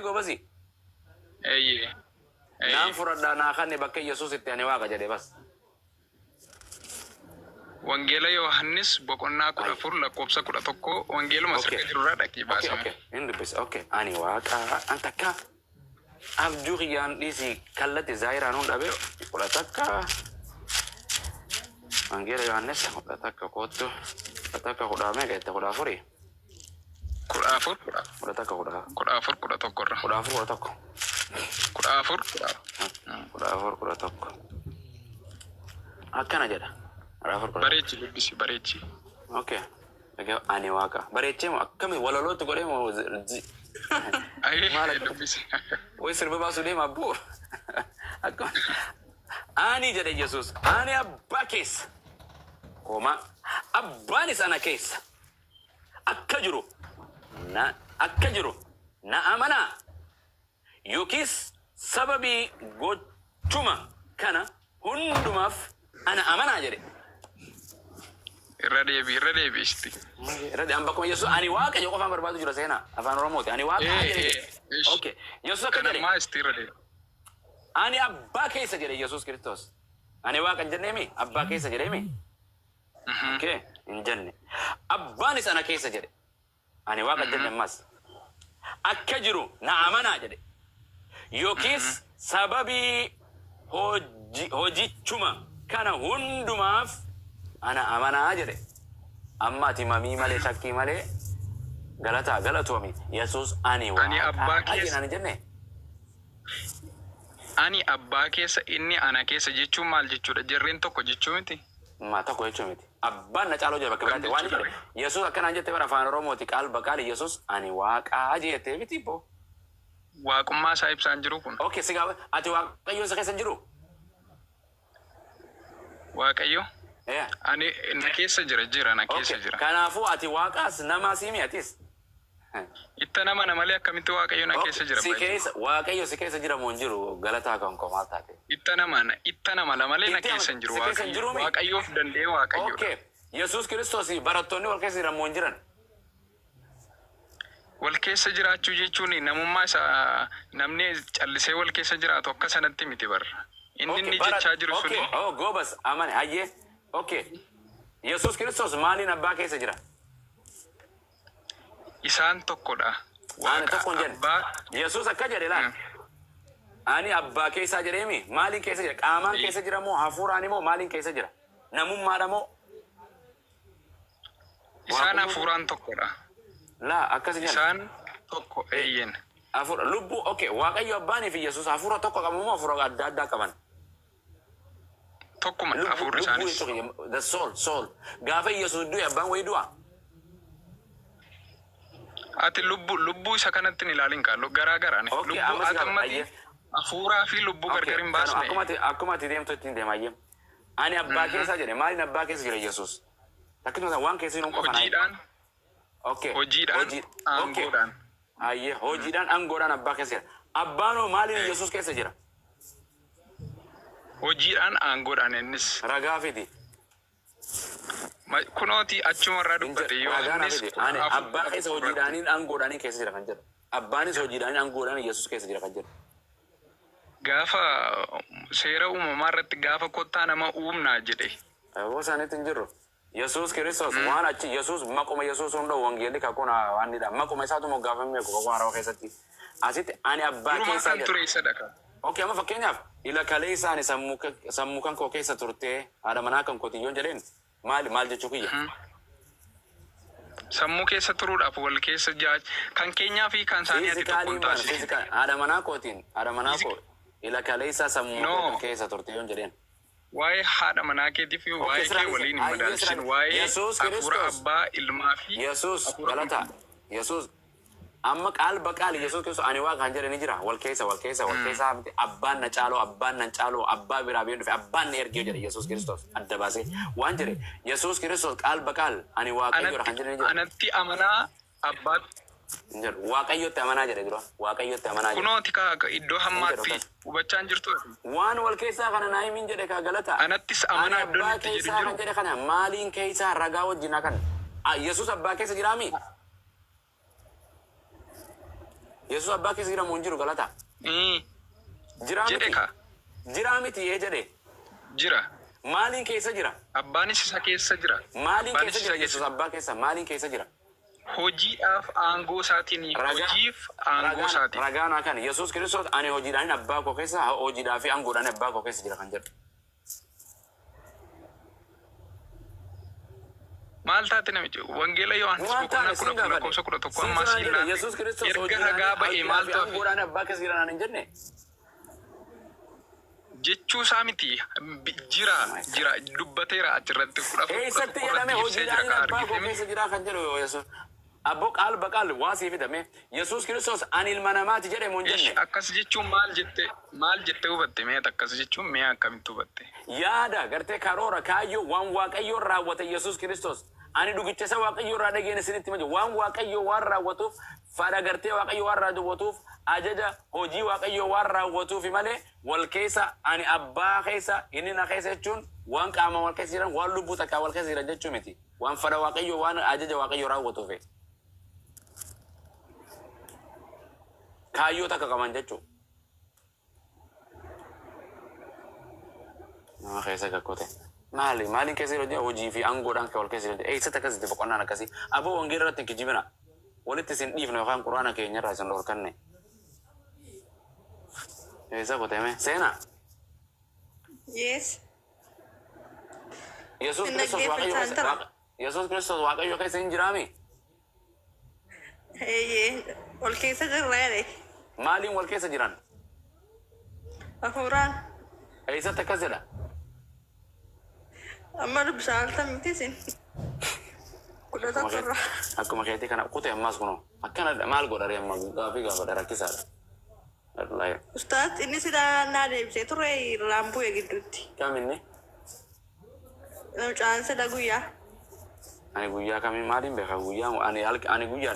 gobasi? Eeyyee. Naan Eeyyee. fudhadhaa naa kanni bakka Yesuus itti ani Waaqa jedhe bas. Wangeela Yohaannis boqonnaa Ay. 14 lakkoofsa 11 wangeeluma Okay. sirka jirurraa dhaqii Okay, baasime. okay. Hin dubbisa. Okay. Ani Waaqa an takka abjuu kiyyaan dhiisi kallatti zaayiraan hun dhabe 11 Wangeela Yohaannis 11 koottu 11 kudha meeqa jette 14? 14 kudha 11 kudha 14 11 irra. 14 11. 14 kudha 14 11. Akkana jedha. 14 11. Bareechi dubbisi bareechi. Okay. Egaa ani Waaqa. Bareechee moo akkami walalootti godhee moo Ayee maal akka dubbisi. Way sirba baasuu deema abboo. Akkuma ani jedhe Yesuus ani abbaa keessa. Koomaa abbaanis ana keessa. Akka jiru na akka jiru na amanaa, yookiis sababii gochuma kana hundumaaf ana amanaa jedhe. Irra deebi irra deebi isti. Irra deebi bakkuma Yesuus ani Waaqa jedhu qofaan barbaadu jira seenaa afaan Oromooti. Ani Waaqa Ee jedhe. ee ish. Okay. Yesuus akka Kan jedhe ammaa isti irra deebi. ani abbaa keessa jedhe Yesuus Kiristoos. Ani Waaqa hin jenneemi abbaa keessa jedheemi. Okay, hin jenne. Abbaanis ana keessa jedhe. Ani Waaqa hin jenne ammas. Akka jiru na amanaa jedhe. Yookiis sababii hoji, hojichuma kana hundumaaf ana amanaa jedhe. Amma ati mamii malee shakkii malee galataa galatoomi. Yesuus ani Ani abbaa Waaqa keessa jedhan hin jenne. Ani abbaa keessa inni ana keessa jechuun maal jechuudha? Jarreen tokko jechuu miti? Ma tokko jechuu miti. Abbaan na caaloo jira bakka Akkam biraatti waan jechuudha jedhe. ree? Yesuus akkanaan jette bara afaan Oromooti qaal baqaali Yesuus ani Waaqaa jettee miti boo. Waaqummaa isaa ibsaan jiru kun. Okay si gaafa ati Waaqayyoon si keessa hin jiru? Waaqayyo Eh. ani na keessa jira jira na keessa Okay jira. kanaafuu ati Waaqaas namaas himi atis. Itta namana malee akkamitti Waaqayyo na Ok, keessa jira si baay'ee. keessa Waaqayyo si keessa jira moo hin jiru galataa kan koo maal taate? Itta namana itta namana malee na Itti keessa amana hin jiru si keessa hin Waaqayyo. jiruumi? Waaqayyoof danda'ee Waaqayyoodha. Ok, Yesuus Kiristoos barattoonni wal keessa jiran moo hin jiran? Wal keessa jiraachuu jechuun namummaa isa namni callisee wal keessa jiraatu akka sanatti miti bar. Inni Ok, inni bara jechaa jiru ok, suni oh goobas amane hayyee. Ok, Yesuus Kiristoos maaliin abbaa keessa jira? Isaan tokko dha. Ani Waaqa tokko hin jenne. Abbaa. Yesuus akka jedhe laal. Ani abbaa keessaa jedheemi maaliin keessa jira? Qaamaan keessa jira moo hafuuraan moo maaliin keessa jira? Namummaadha moo? Isaan Waaqummaa hafuuraan tokko dha. Laa akkas hin jenne. Isaan tokko eeyyen. Hafuura lubbuu okay Waaqayyo abbaanii fi Yesuus hafuura tokko qabu moo hafuura adda addaa qaban? Tokkuma Lubbuu hafuurri lubbuu isaanis. jechuu kiyya the soul soul gaafa Yesuus du'e abbaan wayii du'a. Ati lubbu lubbuu isa kanatti hin ilaalin kaa garaa garaan Okay lubbuu amma si ati gaafa ammati ayyee. hafuuraa fi lubbuu Okay gargar hin kanu baasne. akkuma ati akkuma ati deemtu ittiin deema ayyee. Ani abbaa keessaa jedhe maaliin abbaa keessa jira Yesuus? Takkituma sana waan keessa jiruun qofa naa himi. Hojiidhaan Okay hojiidhaan hojii okay aangoodhaan. ayyee hojiidhaan aangoodhaan abbaa keessa jira. Abbaan hoo maaliin Yesuus keessa jira? Hojiidhaan aangoodhaan innis. Ragaa fidi. Kunooti achuma irraa Hin dubbate jedhu. Ragaa naa Yohaannis fidi. Ani 14 abbaa keessa 11 irratti. hojiidhaaniin aangoodhaaniin keessa jira kan jedhu. Abbaanis hojiidhaaniin aangoodhaan Yesuus keessa jira kan jedhu. Gaafa seera uumamaa irratti gaafa kottaa nama uumnaa jedhe. Aboo isaaniitti hin jirru. Yesuus Kiristoos waan achi Yesuus maquma Yesuus hunda wangeelli kakuun waannidha. Maquma isaatu moggaafamee beeku kakuu haarawaa keessatti. Asitti ani abbaa Durumaa keessaa kan jedha. ture isadha ka. Okay, amma fakkeenyaaf ila kaleessa ani sammuu sammuu kan koo keessa turtee haadha manaa kan kooti yoon jedheen maali maal jechuu kiyya? Sammuu keessa turuudhaaf wal keessa jaa kan keenyaa fi kan isaanii ati tokko Physically hin man taasisin. physical haadha manaa kootiin haadha manaa koo ila kaleessa sammuu koo No. kan keessa turte yoon jedheen. Waa'ee haadha manaa keetii fi Okay, waa'ee kee sirraa dhiisi. waliin hin Ayyee sirraa madaalchisin. dhiisi. Waa'ee Yesuus hafuura Kiristoos. abbaa, ilmaa fi Yesuus hafuura galataa. qulqulluu. Yesuus amma qaal baqaali Yesuus Kiristoos ani Waaqa kan jedhe ni jira. Wal keessa wal keessa wal keessa miti abbaan na caaloo abbaan na caaloo abbaa biraa biyya dhufe abbaan na ergee jedhe Yesuus Kiristoos adda baasee waan jedhe Yesuus Kiristoos qaal baqaal ani Waaqayyoodha Anatti kan jedhe ni jira. anatti amanaa abbaatti. Hin jedhu. Waaqayyotti amanaa jedhe dura. Waaqayyotti amanaa jedhe. Kunooti kaa iddoo Hin jedhu hammaatti akkas. hubachaa hin jirtu ati. Waan wal keessaa kana naa himin jedhe kaa galata. Anattis Ani amanaa iddoon abbaa itti jedhu hin keessaa kan jiru. jedhe kana maaliin keessaa ragaa wajjin naa kan. Yesuus abbaa keessa jiraami? Yesuus abbaa keessa jira moo hin jiru galata? Ii, Jiraa jedhe miti. ka. Jiraa miti ee jedhe. Jira. Maaliin keessa jira? Abbaanis isa keessa jira. Maaliin Abbaanis keessa isa jira keessa Yesuus abbaa keessa? Maaliin keessa jira? Hojiidhaaf aangoo isaatiin Ragaa hojiif aangoo ragaan isaatiin. ragaan kan Yesuus Kiristoos ani hojiidhaan abbaa koo keessa hojiidhaa fi aangoodhaan abbaa koo keessa jira kan jedhu. Maal taate namichi? Wangeela Yohaannis Waan boqonnaa taane kudha siin afur gaafadhe. lakkoofsa kudha tokko Siin ammaa sanaan siin jedhe laatte. Yesuus Kiristoos Erga hojiidhaan ragaa ba'e hojiidhaa fi maaltu hafe? aangoodhaan abbaa keessa jira naan hin jenne. Jechuu isaa miti. Jira jira dubbateera achirratti kudha afur kudha Eessatti tokko jedhame irratti ibsee jira hojiidhaan kan abbaa koo argite miti. keessa jira kan jedhu Yesuus. Abboo qaal baqaal waa sii fidame Yesuus Kiristoos ani ilma namaati jedhe moo hin Ish jenne. akkas jechuun maal jette maal jette hubatte mee akkas jechuun mee akkamitti hubatte? Yaada gartee karoora kaayyoo waan Waaqayyoon raawwate Yesuus Kiristoos. Ani dhugicha isa Waaqayyoo irraa dhageen isinitti hima jedhu. Waan Waaqayyoo waan raawwatuuf fadha gartee Waaqayyoo waan raawwatuuf ajaja hojii Waaqayyoo waan raawwatuufi malee wal keessa ani abbaa keessa inni na keessa jechuun waan qaama wal keessa jiran waan lubbuu takkaa wal keessa jiran jechuu miti. Waan fadha Waaqayyoo waan ajaja Waaqayyoo raawwatuufi. Kaayyoo takka qaban jechuu. Nama keessa kakkote. Maali? Maaliin keessa yeroo jennu hojii fi aangoodhaan kan wal keessa jiran. Eessatti akkasitti boqonnaan akkasii? Aboo wangeela irratti hin kijibina. Walitti isin dhiifna yookaan quraana keenya irraa isin dhorkanne. Eessa koteme? Seenaa. Yes. Yesuus Hin Kiristoos Waaqayyo dhaggeeffachaan keessa tura. Yesuus Kiristoos Waaqayyo keessa hin jiraami? Eeyyee. Ol keessa jirra jedhe. Maaliin wal keessa jiran? Hafuuraan. Eessatti akkas jedha? Amma dubbisaa ooltan miti isin. Kudha Akkuma tokko kee irra. akkuma keetii kana kute ammas kunoo akkana maal godha ree amma gaafii gaafadha rakkisaadha. Wallaahi. Ustaaz inni silaa naa deebisee ture irraan bu'e gidduutti. Kam inni? Mucaan sila guyyaa. Ani guyyaa kamii maaliin beeka guyyaa ani ani guyyaa